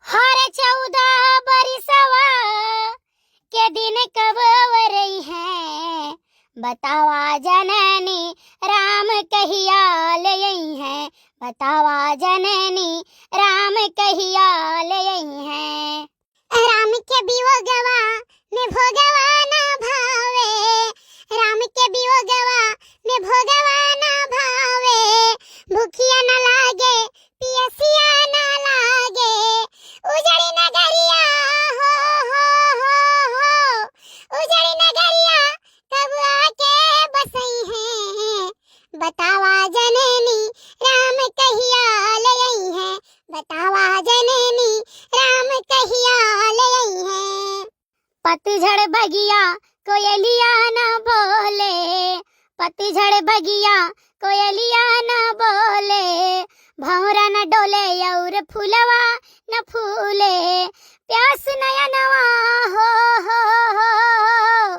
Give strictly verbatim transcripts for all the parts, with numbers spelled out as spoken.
हर चौदह बरिसवा के दिन कब अवरई है, बतावा जननी राम कहिया ले आई है, बतावा जननी राम कहिया ले आई है। राम के वियोगवा में भोगवा ना भावे, राम के वियोगवा में भोगवा ना भावे, भूखिया ना लागे, पियसिया ना लागे, उजड़ी नगरिया हो, हो, हो, हो, उजड़ी नगरिया कब आके बसई है, बतावा जननी राम कहिया ले आई है, बतावा जननी राम कहिया ले आई है। पतझड़ बगिया कोयलिया न बोले, पतझड़ बगिया कोयलिया न बोले, भौंरा न डोले और फूलवा न फूले। प्यास नयनवा हो, हो, हो, हो,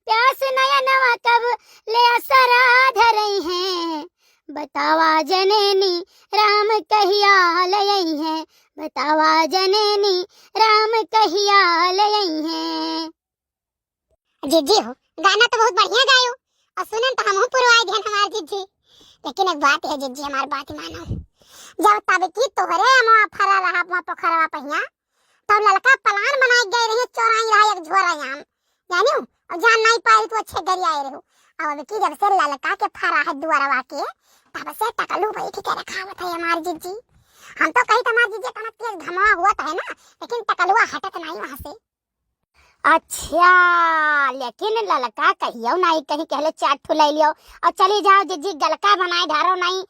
प्यास नयनवा कब ले असरा धरई है, बतावा जननी राम कहिया ले आई है, बतावा जननी राम कहिया ले आई है। जिज्जी हो, गाना तो बहुत बढ़िया गायो, और सुनन तो हमहू पुरवाए दिहन हमार जिज्जी। लेकिन एक बात है जिज्जी, हमार बात मानो, जब तब की तोहरे अमवा फरा रहा वहाँ पोखरवा पहिया, तब ललका plan बनाए गए रही, चोराई रहा एक झोरा आम, जानियो, और जान नहीं पाई तो अच्छे गरियाए रहो। अब की जब से ललका के फरा है दुआरवा के, तब से टकलू बैठ के रखावत है हमार जिज्जी। हम तो कही तो हमार जिज्जी इतना तेज घमवा हुआ है ना, लेकिन टकलुआ हटत नहीं वहाँ से। अच्छा, लेकिन ललका कहियो नाई कहीं कहले चार ठो ले लियो और चली जाओ जिज्जी, गलका बनाए ढारो नाई,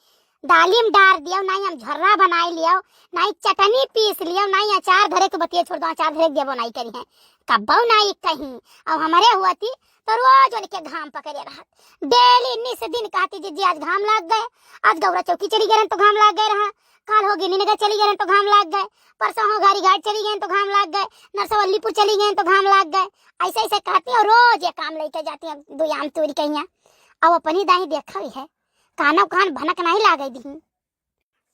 दालिम डार दियो नाई, हम झर्रा बनाए लियो नाई, चटनी पीस लियो नाई, अचार धरे के बतिये छोड़ दो, अचार धरे के देबो नाई करी है, कब्बो नाई कहीं। और हमरे हुआ थी तो रोज उनके घाम पकड़े रहत, daily निस दिन कहती जिज्जी आज घाम लाग गए, आज गौरा चौकी चली गए तो घाम लाग गए रहा, काल हो गिनी नगर चली गए तो घाम लाग गए, परसों हो घारी घाट चली गए तो घाम लाग गए, नरसवल्लीपुर चली गए तो घाम लाग गए। ऐसे ऐसे कहती और रोज ये काम लेके जाती है, दो आम तोरी कहिया। अब अपनी दाई देखा ही है, कानो कान भनक नहीं लागे दी।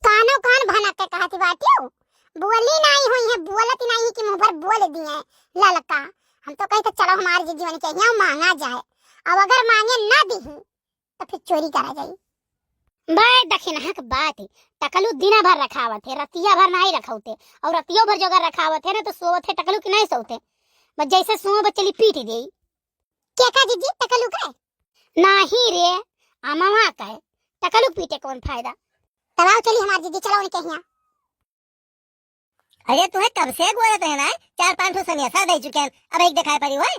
कानो कान भनक के कहती बाटियो, बोली नहीं हुई है, बोलत नहीं कि मुँह पर बोल दिए ललका। हम तो कही तो चलो हमारे जीजी मन के यहाँ मांगा जाए, अब अगर मांगे ना दी तो फिर चोरी करा जाई। बे दखिनहा के बात है, टकलू दिना भर रखावत है, रतिया भर नहीं रखौते, और रतियो भर जो अगर रखावत है ना तो सोवत है टकलू की नहीं सोवते, बस जैसे सोव बस चली पीट देई। के का जीजी टकलू के? नाही रे, अमवा के, टकलू पीटे कौन फायदा। तब आओ चली हमार जीजी, चलो उनके यहाँ। अरे, तुम्हें कब से बोलत है ना, चार पाँच ठो सनेसा दे चुके हैं, अब एक दिखाई पड़ी हुए।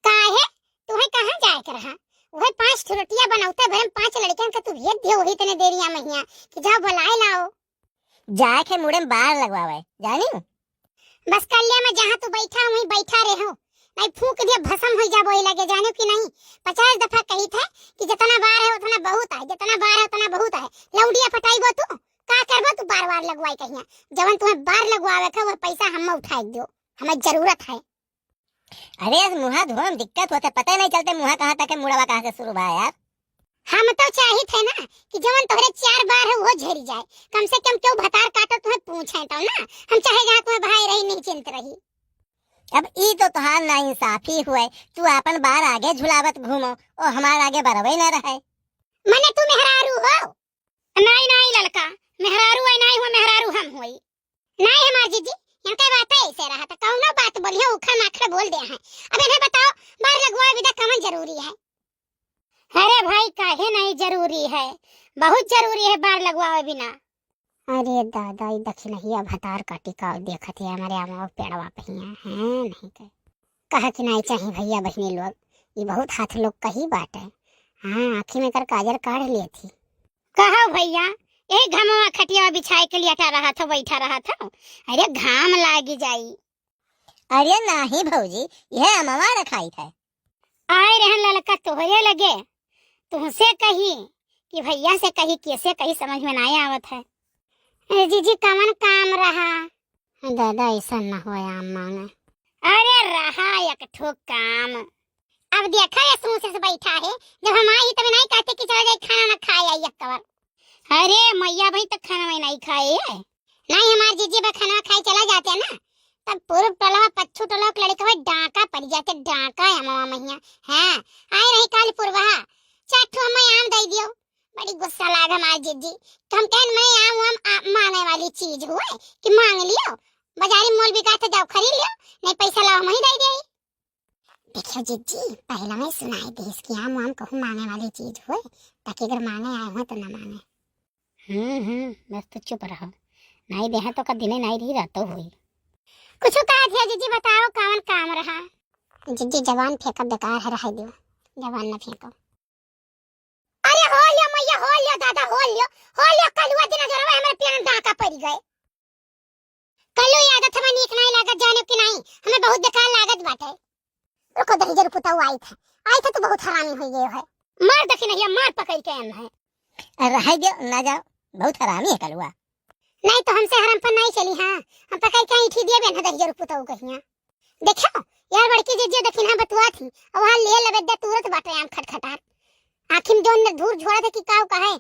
काहे? तुम्हें कहाँ जाए के रहा? वही पाँच ठो रोटियां बनौते भरे में पाँच लड़कियन के तू भेज दियो वही इतने देरिया महिया कि जाओ बुलाए लाओ। जाए के मुड़े में बार लगवावे, जानी? बस कल्ले में जहाँ तू बैठा वहीं बैठा रहो, नहीं फूंक दिया भसम हो जाबो वही लगे, जानो कि नहीं? पचास दफा कही थे कि जितना बार है उतना बहुत है, जितना बार है उतना बहुत है। लौंडिया पटाई बो तू, का करबो तू बार बार लगवाई कहिया? जवन तुम्हें बार लगवावे के वह पैसा हम उठाए दो, हमें जरूरत है। अरे, इस मुहा धोम दिक्कत होते, पता ही नहीं चलते मुहा कहाँ तक है, मुड़वा कहाँ से शुरू भा यार। हम तो चाहित है ना कि जवन तोहरे चार बार है वो झेरी जाए, कम से कम क्यों भतार काटो तुम्हें पूछे तो ना, हम चाहे जहाँ तुम्हें भाई रही नहीं चिंत रही। अब ई तो तोहार नाइंसाफी हुए, तू आपन बार आगे झुलावत घूमो, ओ हमार आगे बरवे न रहे। मने तू मेहरारू हो? नाई, नाई ललका, मेहरारू आई नाई हुआ, मेहरारू हम हुई। नाई हमार जीजी, इनके बात ऐसे रहा था, कौनो बात बोलिए उखड़ माखड़ बोल दे हैं। अब इन्हें बताओ, बार लगवा विदा कमन जरूरी है? अरे भाई, काहे नहीं जरूरी है, बहुत जरूरी है बार लगवावे बिना। अरे दादा, ई दखिनहिया भतार काटी का देखत है हमारे आमा पेड़वा पहिया है नहीं के। कहा कि नहीं चाही भैया बहिनी लोग, ई बहुत हाथ लोग कही बाटे। हाँ, आँखी में कर काजर काढ़ लिए थी। कहो भैया, यही घमवा खटिया बिछाए के लियाटा रहा था, बैठा रहा था। अरे घाम लागी जाई। अरे नाही भौजी, यह अमवा रखाई है। आए रहन ललका तोहरे लगे, तुहसे कही कि भैया से कही, कैसे कही, समझ में नहीं आवत है। ए जीजी, कवन काम रहा? दादा, ऐसा न हो आम मांगे। अरे रहा एक ठो काम। अब देखा ये सूस से बैठा है, जब हम आई तब नहीं कहते कि चला जाए खाना ना खाए आई एक कवर। अरे मैया भाई तो खाना में नहीं खाए है। नहीं, हमार जीजी बा खाना खाए चला जाते हैं कि मांग लियो, बाजारी मोल बिकात है, जाओ खरीद लियो, नहीं पैसा लाओ, हम ही दे देई। देखियो जिज्जी, पहला मैं सुनाई देस कि आम वाम कहूँ मांगे वाली चीज होए, ताकि अगर मांगे आए हो तो ना मांगे। हम्म हम्म, बस तो चुप रहो, नहीं देहा तो का दिने नहीं रही, रातो होई। कुछ कहा थे जिज्जी, बताओ कौन काम रहा? जिज्जी जबान फेंकब बेकार है, रह दियो, जबान ना फेंको। अरे हो लियो मैया, हो लियो दादा, हो लियो, हो लियो, कलुआ दिन जरवा हमारे पेन डाका पड़ गए। कलू, ये आदत हमें नीक नहीं लागत, जाने कि नहीं, हमें बहुत बेकार लागत बाटे। रुको, दहिजर पुताऊ आई था, आई था तो बहुत हरामी हो गए है। मार देखी नहीं, मार पकड़ के एन है। रह दियो, ना जाओ, बहुत हरामी है कलुआ। नहीं तो हमसे हरम पर नहीं चली, हाँ, हम पकड़ के ईठी दिए बेन है दहिजर पुताऊ कहिया। देखो यार, बड़की जिज्जी देखी ना बतुआ थी, अब वहाँ ले लेबे दे तुरंत बाटे आम खटखटात। आँखी में जोन धूर झोड़ा थे कि काऊ कहे।